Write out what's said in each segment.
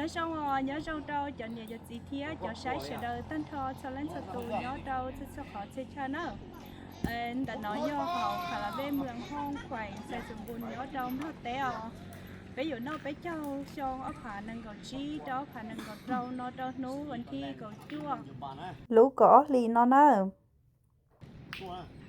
Nyob zoo, nyob zoo rau cov niam cov txiv thiab cov saib sawv daws tag nrho txhua leej txhua tus nyob rau txhua txhua qhov txhia chaw na. Ntawm no yog hauv Pha La Vej, Mws Hooj, Khuees Xais Xoos Npus nyob rau Nplog teb os. Peb yuav noj peb caug xyoo ob phav nees nkaum tsib rau ob phav nees nkaum rau no rau hnub vas thib kaum cuaj, lub kaum ob hlis no na.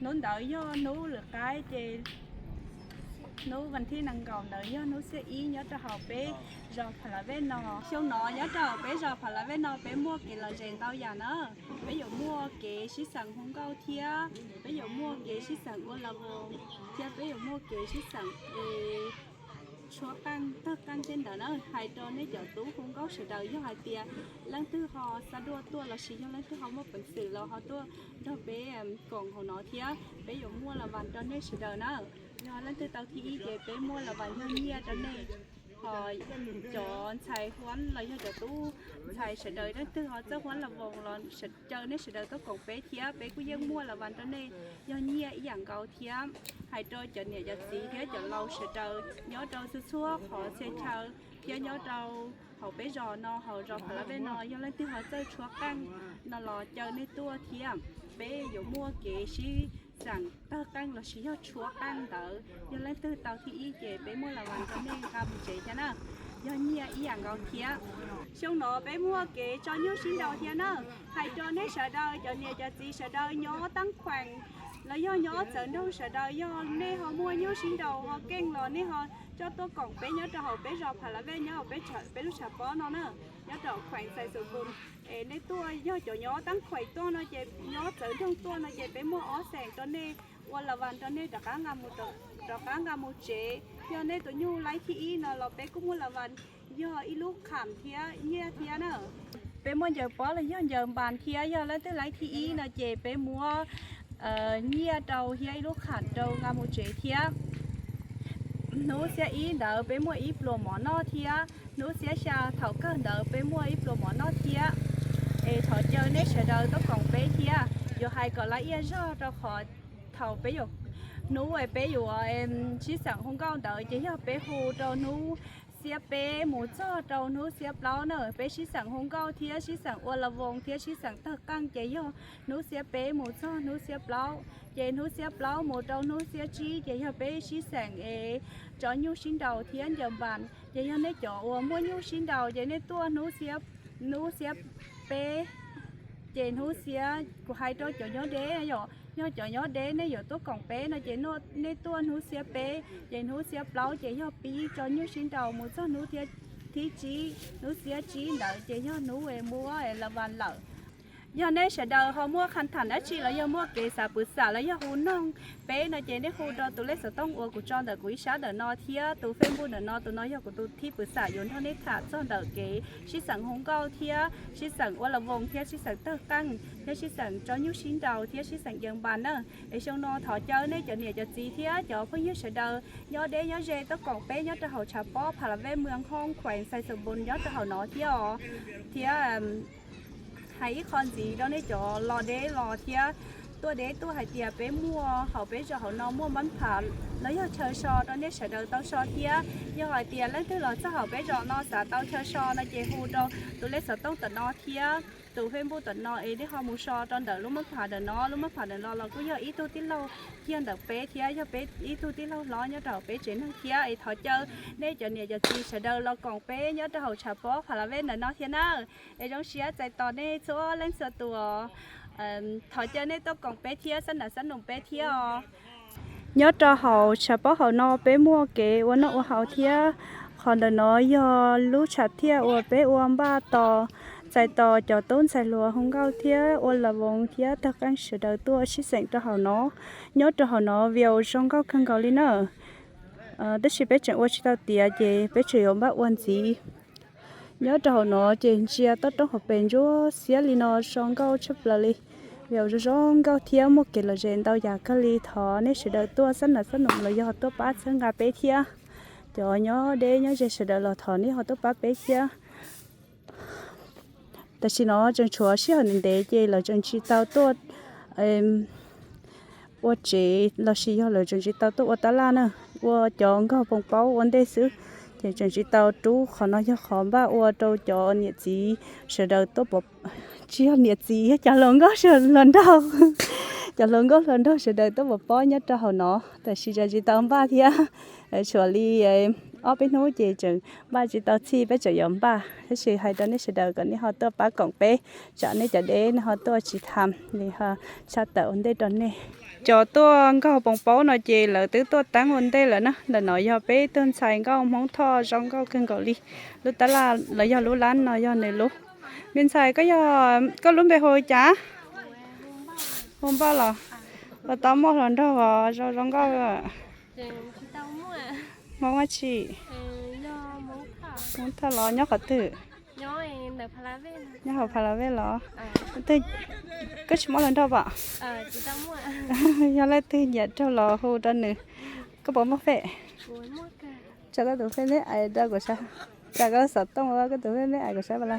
Hnub ntawd yog hnub lwm qaib ces hnub vas thib nees nkaum ntawd yog hnub xiab ib nyob rau hauv peb zos Pha La Vej no. Xyoo no nyob rau hauv peb zos Pha La Vej no peb muaj kev lom zem ntau yam na. Peb yuav muaj kev sib xeem hu nkauj thiab peb yuav muaj kev sib xeem ua la voos thiab peb yuav muaj kev sib xeem es tshuab qeej tawg qeej tej ntawd na. Hais rau nej cov tub hu nkauj sawv daws, yog hais tias leej twg ho xav dua tuaj lossis yog leej twg ho muaj peev xwm los ho tuaj nrog peb koom hauv no thiab peb yuav muaj las vas rau nej sawv daws na. Yog leej twg tau thib ib ces peb muaj las vas yog nyiaj rau nej. Ho cov ntxhais huab los yog cov tub ntxhais sawv daws leej twg ho txawj huab la voos los caw nej sawv daws tuaj koom peb thiab peb kuj yeej muaj las vas rau nej yog nyiaj ib yam nkaus thiab. Hais rau cov niam cov txiv thiab cov laus sawv daws nyob rau txhua txhua qhov txhia chaw thiab nyob rau hauv peb zos no, hauv zos Pha La Vej no, yog leej twg ho txawj tshuab qeej no los caw nej tuaj thiab. Peb yuav muaj kev sib xeem tawg qeej lossis yog tshuab qeej ntawd, yog leej twg tau thib ib ces peb muaj las vas rau nej nqa mus tsev thiab na, yog nyiaj ib yam nkaus thiab. Xyoo no peb muaj kev tso nyuj sib nraus thiab na. Hais rau nej sawv daws cov niam cov txiv sawv daws nyob Teeb Khuees los yog nyob Txawv Nroog sawv daws, yog nej ho muaj nyuj sib nraus ho keej los nej ho coj tuaj koom peb nyob rau hauv peb zos Pha La Vej, nyob hauv peb lub tshav pob no na, nyob rau Khuees Xais Xoos Npus. Es nej tuaj, yog cov nyob Teeb Khuees tuaj no ces nyob Txawv Nroog tuaj no ces peb muaj ob xeem rau nej, ua las vas rau nej rov qab nqa mus, rov qab nqa mus tsev. Yog nej tus nyuj laib thib ib no los peb kuj muaj las vas yog ib lub kham thiab nyiaj thiab na. Peb muaj ncaws pob los yog ncaws npas thiab, yog leej twg laib thib ib no ces peb muab nyiaj rau thiab ib lub kham rau nqa mus tsev thiab. Hnub xiab ib ntawd peb muaj ib pluas mov noj thiab, hnub xiab xya thaum kawg ntawd peb muaj ib pluas mov noj thiab. Es thov caw nej sawv daws tuaj koom peb thiab. Yuav hais kom laj iaj zog rau qhov thaum peb yuav, hnub peb yuav sib xeem hu nkauj ntawd ces yog peb hu rau hnub xiab peb mus txog rau hnub xiab plaub na. Peb sib xeem hu nkauj thiab sib xeem ua las voos thiab sib xeem tawg qeej ces yog hnub xiab peb mus txog hnub xiab plaub. Ces hnub xiab plaub mus rau hnub xiab tsib ces yog peb sib xeem es tso nyuj sib nraus thiab ncaws npas. Ces yog nej cov uas muaj nyuj sib nraus ces nej tuaj hnub xiab, hnub xiab peb, ces hnub xiab, kuv hais rau cov nyob deb yom, yog cov nyob deb nej yuav tuaj koom peb no ces nej tuaj hnub xiab peb, ces hnub xiab plaub ces yog pib tso nyuj sib nraus mus txog hnub thib tsib, hnub xiab tsib ntawd ces yog hnub es muab las vas lawm. Yog nej sawv daws ho muaj qha tham dab tsi los yog muaj kev xav pwv xam los yog hu noog peb no ces nej hu rau tus lej xov tooj uas kuv tso ntawm kuv ib sab ntawm no thiab tus Facebook ntawm no, tus no yog kuv tus thib pwv xam yuav nrog nej tham txog ntawm kev sib xeem hu nkauj thiab sib xeem ua las voos thiab sib xeem tawg qeej thiab sib xeem tso nyuj sib nraus thiab sib xeem ncaws npas na. Es xyoo no thov caw nej cov niam cov txiv thiab cov phooj ywg sawv daws nyob deb nyob ze tuaj koom peb nyob rau hauv tshav pob Pha La Vej, Mws Hooj, Khuees Xais Xoos Npus nyob rau hauv no thiab os. Thiab hais ib qho ntxiv rau nej cov los deb los thiab tuaj deb tuaj hais tias peb muaj hauv peb zos hauv no muaj npab phav los yog chaw so rau nej sawv daws tau so thiab. Yog hais tias leej twg los txog hauv peb zos no xav tau chaw so no ces hu rau tus lej xov tooj tom no thiab tus Facebook tom no es nej ho mus so rau ntawm lub npab phav ntawm no. Lub npab phav ntawm no los kuj yog ib tug tij laug kiag ntawm peb thiab yog peb ib tug tij laug hlob nyob rau hauv peb tsev neeg thiab. Es thov caw nej cov niam cov txiv sawv daws los koom peb nyob rau hauv tshav pob Pha La Vej ntawm no thiab na. Es zoo siab txais tos nej txhua leej txhua tus. Thov caw nej tuaj koom peb thiab xab nam xab num peb thiab os. Nyob rau hauv tshav pob hauv no peb muaj kev ua noj ua haus thiab. Qhov ntawm no yog lub tshav thiaj uas peb ua npaj tos, txais tos cov tub ntxhais hluas hu nkauj thiab ua las voos thiab tawg qeej sawv daws tuaj sib xeem rau hauv no. Nyob rau hauv no view zoo nkauj kawg nkaus li na. Tab sis peb tseem ua tsis tau tiav ces peb tseem yuav npaj ua ntxiv. Nyob rau hauv no ces ntsia toj roob hauv pes ntsuab xiab li no zoo nkauj tshaj plaws li. View zoo zoo nkauj thiab muaj kev lom zem ntau yam kawg li. Thov nej sawv daws tuaj xab nam xab num los yog tuaj pab txhawb nqa peb thiab. Cov nyob deb nyob ze sawv daws los thov nej ho tuaj pab peb thiab. Tam sim no tseem tshuav sij hawm ntev ntev ces lawv tseem tsis tau tuaj ua tsev lossis yog lawv tseem tsis tau tuaj ua tab laj na, ua cov nkaug poo paub ua ntej xwb. Ces tseem tsis tau rub, qhov no yog qhov npaj ua rau cov niam txiv sawv daws tuaj pov, tsis yog niam txiv, yog cov hluas nkauj hluas nraug, cov hluas nkauj hluas nraug sawv daws tuaj pov pob nyob rau hauv no, tab sis tseem tsis tau npaj thiab. Tshuav li ob peb hnub ces tseem npaj tsis tau txhij, peb tseem yuav npaj, tab sis hais rau nej sawv daws kom nej ho tuaj pab koom peb, tsam nej cov deb nej ho tuaj tsis tham li, ho tshaj tawm ua ntej rau nej. Cov tuaj nkaug poos paub no ces lawv twb tuaj teeb ua ntej lawm na. Ntawm no yog peb tug ntxhais nkauj Hmoob Thoj zoo nkauj kawg nkaus li. Lub tab laj los yog lub lab no yog nws lub. Me ntxhais, koj yog, koj lub npe hu cas? Hu Npaj los? Puas tau muaj hluas nraug zoo zoo nkauj? Hmoob dab tsi? Hmoob Thoj los nyob qhov twg? Nyob hauv Pha La Vej los? Koj tsis muaj hluas nraug pom? Yog leej twg nyiam raug los hu rau nws. Koj puas muaj fej? Tsa koj tus fej meb ais rau kuv saib. Tsa koj xov tooj, koj tus fej meb ais kuv saib pas la.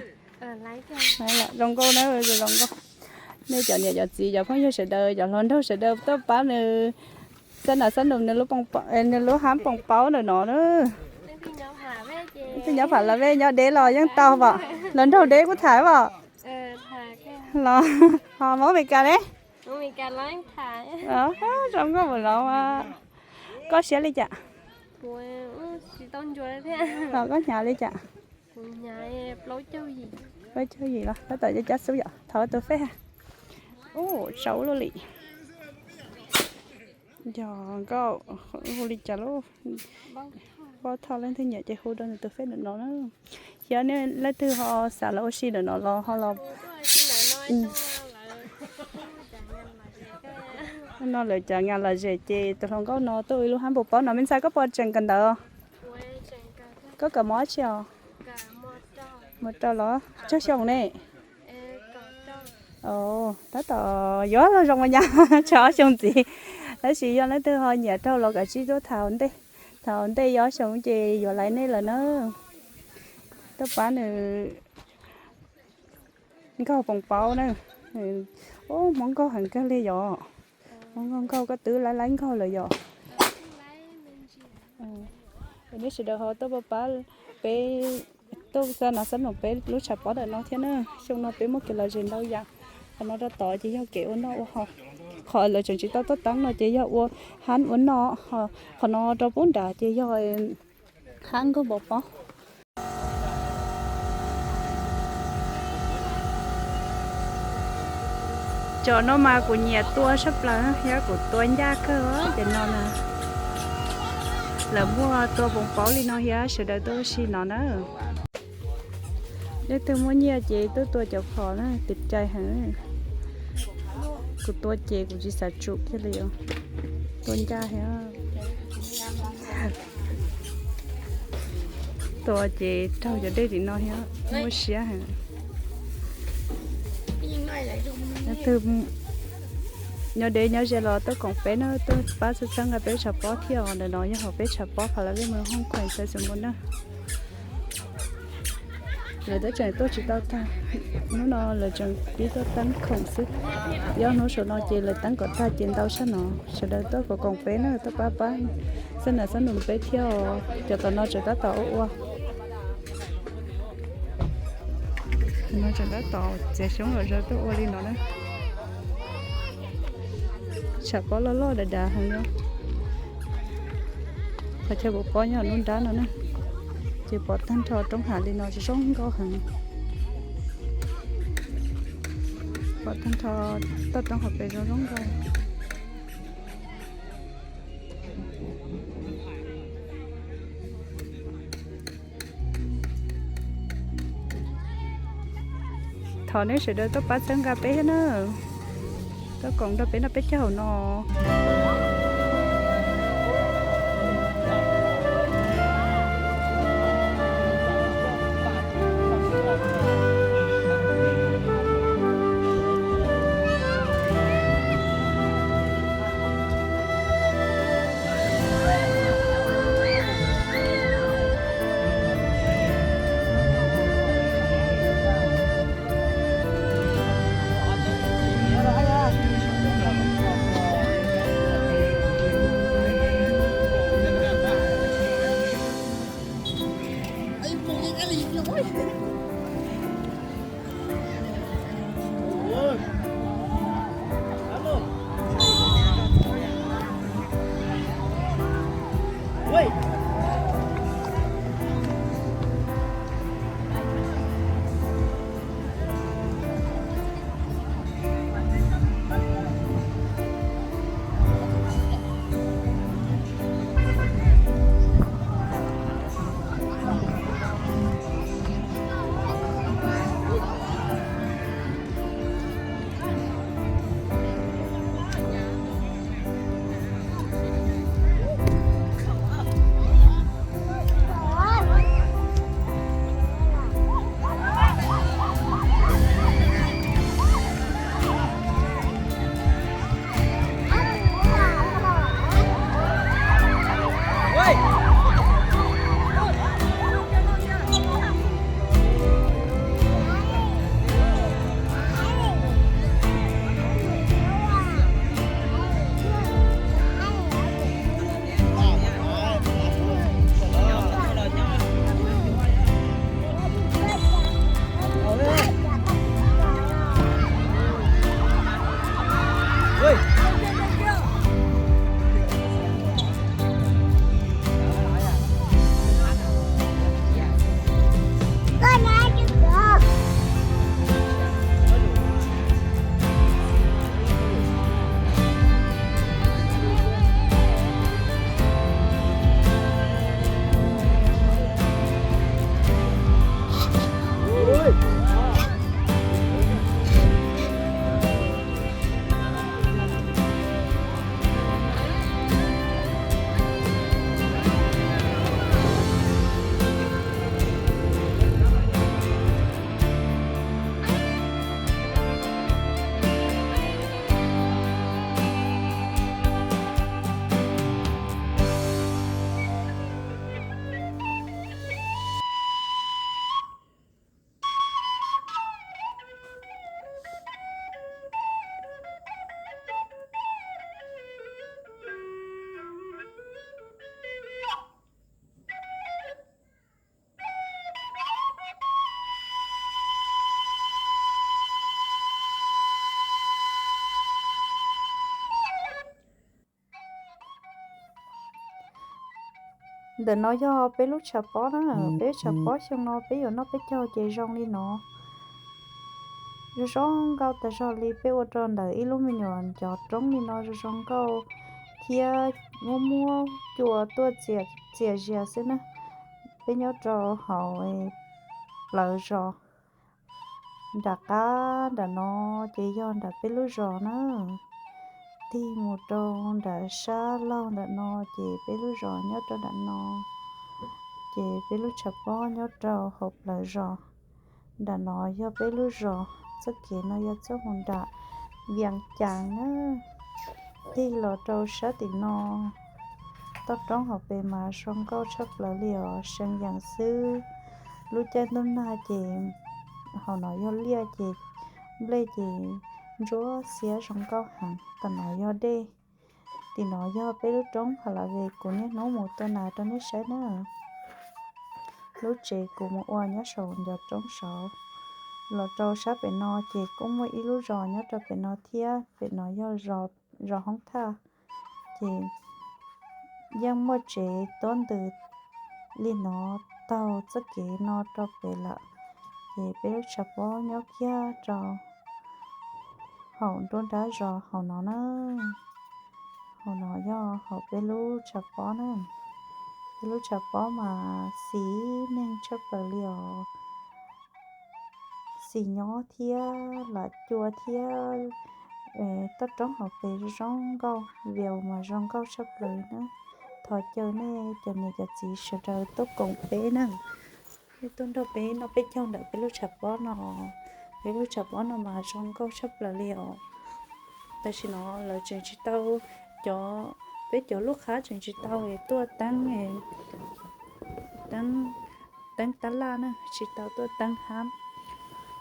Zoo nkauj na, zoo nkauj. Nej cov niam cov txiv cov phooj ywg sawv daws, cov hluas nraug sawv daws tuaj pab nws, xab nas xab nus nws lub, nws lub hab poos paub ntawm no na. Leej twg nyob Pha La Vej nyob deb los yeej tau pom, hluas nraug deb kuj tham pom. Los ho Hmoob Mes Kas ne? Zoo nkauj npaum no mas koj siab li cas? Los koj hnyav li cas? Plaub caug yim los tab tom cab xub yom, thov tus fej. Ub, tsau luaj li. Yog nkauj, hu li cas lauj? Paub Thoj, leej twg nyiam ces hu rau nws tus fej ntawm no na. Xyov nej leej twg ho xav los ua si ntawm no los ho los. No lawv cov nas lom zem ces tus hluas nkauj no tuaj ua ib lub hab poos paub no. Me ntxhais, koj puas tseem kawm ntawv? Koj kawm mos dab tsi os? Mos rau los tsawg xyoo ne? Tab tom yuav luag zoo ua nyab, tsawg ob xyoo ntxiv. Tab sis yog leej twg ho nyiam raug los kav tsij tuaj tham ua ntej. Thaum ntej ib ob xyoo ces yuav laiv nej lawm na. Tuaj pab nws nkaug poos paub na. Ub, Hmoob nkaug heev kawg li yom. Hmoob nkaug nkaug, koj twb laib laib nkaug lawm yom. Nej sawv daws ho tuaj pab peb, tuaj xab nas xab nus peb lub tshav pob ntawm no thiab na. Xyoo no peb muaj kev lom zem ntau yam. Qhov no rau tod ces yog kev ua noj ua haus. Qhov lawv tseem tsis tau tuaj teeb no ces yog ua hab ua noj. Qhov no rau pub nrad ces yog hab nkaug poos paub. Cov no mas kuv nyiam tua tshaj plaws thiab, kuv tua ncaj kawg ces no na. Lawv muaj tua poos paub li no thiab, sawv daws tuaj ua si no na. Leej twg muaj nyiaj ces tuaj tua cov phom na, tiv cai heev. Kuv tua ces kuv tsis xav tsum kiag li os. Tua ncaj thiab. Tua ces raug cov dej tim no thiab, muaj siab heev. Leej twg nyob deb nyob ze los tuaj koom peb na, tuaj pab txhawb txhawb nqa peb tshav pob thiab os. Ntawm no yog hauv peb tshav pob Pha La Vej, mus Hooj Khuem, Xaiv Xus Npus na. Lawv twb tseem tuaj tsis tau tag, hnub no lawv tseem pib tuaj teeb khoom xwb. Ob hnub saum no ces lawv teeb kom tag ces ntau tshaj no. Sawv daws tuaj koom koom peb na, tuaj pab pab xab nas xab nus peb thiab os. Cov tom no tseem tab tom ua ua. No tseem tab tom txiav xyoob los zog tuaj ua li no na. Tshav pob loj loj dav dav heev no. Qhov chaw kuv pob nyob nruab nrab no na, ces pom tag nrho roob hav li no zoo nkauj heev. Pom tag nrho toj roob hauv pes zoo zoo nkauj. Thov nej sawv daws tuaj pab txhawb nqa peb thiab na, tuaj koom nrog peb noj peb caug hauv no. Ntawm no yog peb lub tshav pob na, peb tshav pob xyoo no peb yuav noj peb caug ces zoo li no. Zoo zoo nkauj tas zog li, peb ua rau ntawm ib lub me nyuam ncov roob li no zoo zoo nkauj thiab muaj muaj cua tuaj txias zias xwb na. Peb nyob rau hauv plawv zos nram qab nram no ces yog nram peb lub zos na. Tig mus rau nram sab laug nram no ces peb lub zos nyob rau nram no, ces peb lub tshav pob nyob rau hauv plawv zos. Nram no yog peb lub zos, txoj kev no yog txoj mus nram Vias Cas na. Tig los rau sab tim no, toj roob hauv pes mas zoo nkauj tshaj plaws li os, seev yeem xwb. Lub caij ntuj nag ces hauv no yog liaj ces nplej ces ntsuab xiab zoo nkauj heev. Tam no yog dej, tim no yog peb lub roob Pha La Ve kuv niaj hnub mus tua nas rau nej saib na. Lub tsev kuv mus ua nyob saum ncov roob saud. Los rau sab pem no ces kuj muaj ib lub zos nyob rau pem no thiab, pem no yog zos Hoob Thaj. Ces yeej muaj tsev tuab ntws li no taug txoj kev no rau pem lawm. Ces peb lub tshav pob nyob kiag rau hauv nruab nrab zos hauv no na. Hauv no yog hauv peb lub tshav pob na. Peb lub tshav pob mas xis neeg tshaj plaws li os. Xis nyob thiab lam cua thiab, toj roob hauv pes zoo zoo nkauj, view mas zoo nkauj tshaj plaws na. Thov caw nej cov niam cov txiv sawv daws tuaj koom peb na. Nej tuaj nrog peb noj peb caug ntawm peb lub tshav pob no. Peb lub tshav pob no mas zoo nkauj tshaj plaws li os. Tam sim no lawv tseem tsis tau, cov, peb cov lub qhab tseem tsis tau tuaj teeb, teeb, teeb tab laj na, tsis tau tuaj teeb hab,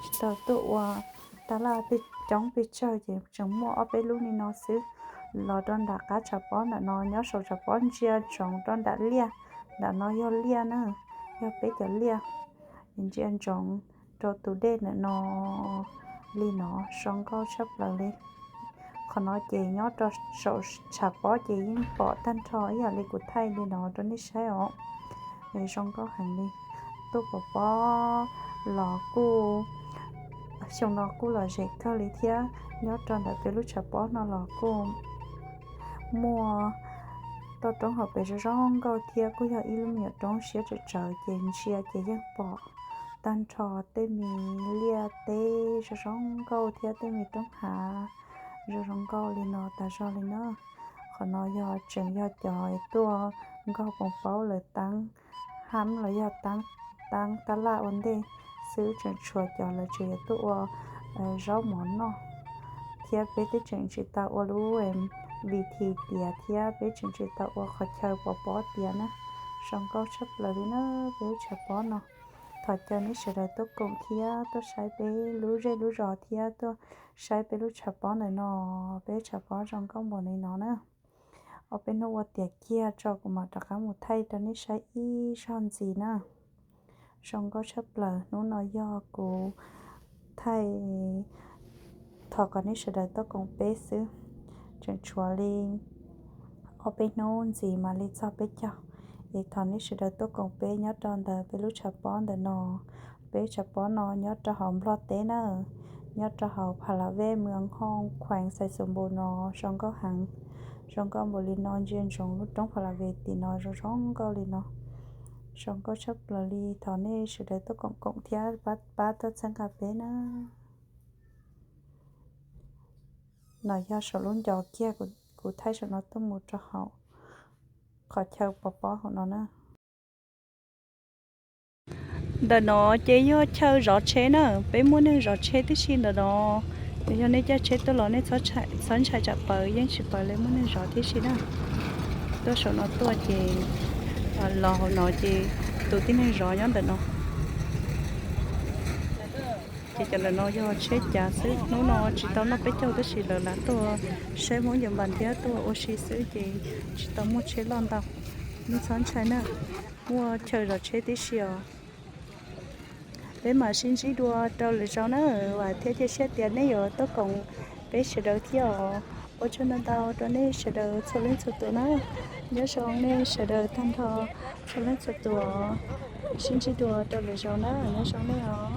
tsis tau tuaj ua tab laj pes coob pes tsawg ces tseem muaj ob peb lub li no xwb. Los rau nram qab tshav pob ntawm no, nyob saum tshav pob ntsia ntsoov rau nram liaj, nram no yog liaj na, yog peb cov liaj, ntsia ntsoov rau tus dej ntawm no li no zoo nkauj tshaj plaws li. Qhov no ces nyob rau saum tshav pob ces yeej pom tag nrho ib yam li kuv thaij li no rau nej saib os. Zoo nkauj heev li. Tuaj pov pob los kuj, xyoo no kuj lom zem kawg li thiab. Nyob rau ntawm peb lub tshav pob no los kuj muaj toj roob hauv pes zoo zoo nkauj thiab, kuj yog ib lub me nyuam roob siab tsawv tsawv ces ntsia ces yeej pom tag nrho tej me liaj teb zoo zoo nkauj thiab tej me roob hav zoo zoo nkauj li no tas zog li na. Qhov no yog tseem yog cov tuaj nkaug poos paub lawv teeb hab los yog teeb tab laj ua ntej xwb, tseem tshuav cov lawv tseem yuav tuaj ua zaub mov noj. Thiab peb twb tseem tsis tau ua lub vim thi tiav thiab peb tseem tsis tau ua qhov chaw pov pob tiav na. Zoo nkauj tshaj plaws li na peb lub tshav pob no. Thov caw nej sawv daws tuaj koom thiab tuaj saib peb lub zej lub zos thiab tuaj saib peb lub tshav pob ntawm no. Peb lub tshav pob zoo nkauj npaum li no na. Ob peb hnub ua tiav kiag tso kuv mam rov qab mus thaij rau nej saib ib zaug ntxiv na. Zoo nkauj tshaj plaws, hnub no yog kuv thaij thov kom nej sawv daws tuaj koom peb xwb. Tseem tshuav li ob peb hnub ntxiv mam li txog peb caug, es thov nej sawv daws tuaj koom peb nyob rau ntawm peb lub tshav pob ntawm no. Peb tshav pob no nyob rau hauv Nplog teb na, nyob rau hauv Pha La Vej, Mws Hoo, Khuees Xais Xoos Npus no zoo nkauj heev. Zoo nkauj npaum li no, ntsia ntsoov lub roob Pha La Vej tim no zoo zoo nkauj li no. Zoo nkauj tshaj plaws li, thov nej sawv daws tuaj koom koom thiab pab pab tuaj txhawb nqa peb na. No yog saum lub ncov kiag, kuv thaij saum no tuaj mus rau hauv qhov chaw pov pob hauv no na. Ntawm no ces yog chaw zov tsheb na, peb muaj neeg zov tsheb tib si ntawm no. Yog nej caij tsheb tuaj los nej txhob ntshai tsam pawv, yeej tsis pawv li, muaj neeg zov tib si na. Tuaj saum no tuaj ces los hauv no ces tus tib neeg zov nyob ntawm no. Ces cov ntawm no yog tsheb cav xwb, hnub no tsis tau noj peb caug tab sis lawv lam tuaj saib Hmoob Yos Npas thiab tuaj ua si xwb ces tsis tau muaj tsheb loj ntau. Nej txhob ntshai na, muaj chaw zov tsheb tib si os. Peb mam sib ntsib dua rau lwm zaus na, vam thiab cia siab tias nej yuav tuaj koom peb sawv daws thiab os. Ua tsaug ntau ntau rau nej sawv daws txhua leej txhua tus na. Nyob zoo nej sawv daws tag nrho txhua leej txhua tus. Sib ntsib dua rau lwm zaus na, nyob zoo nej os.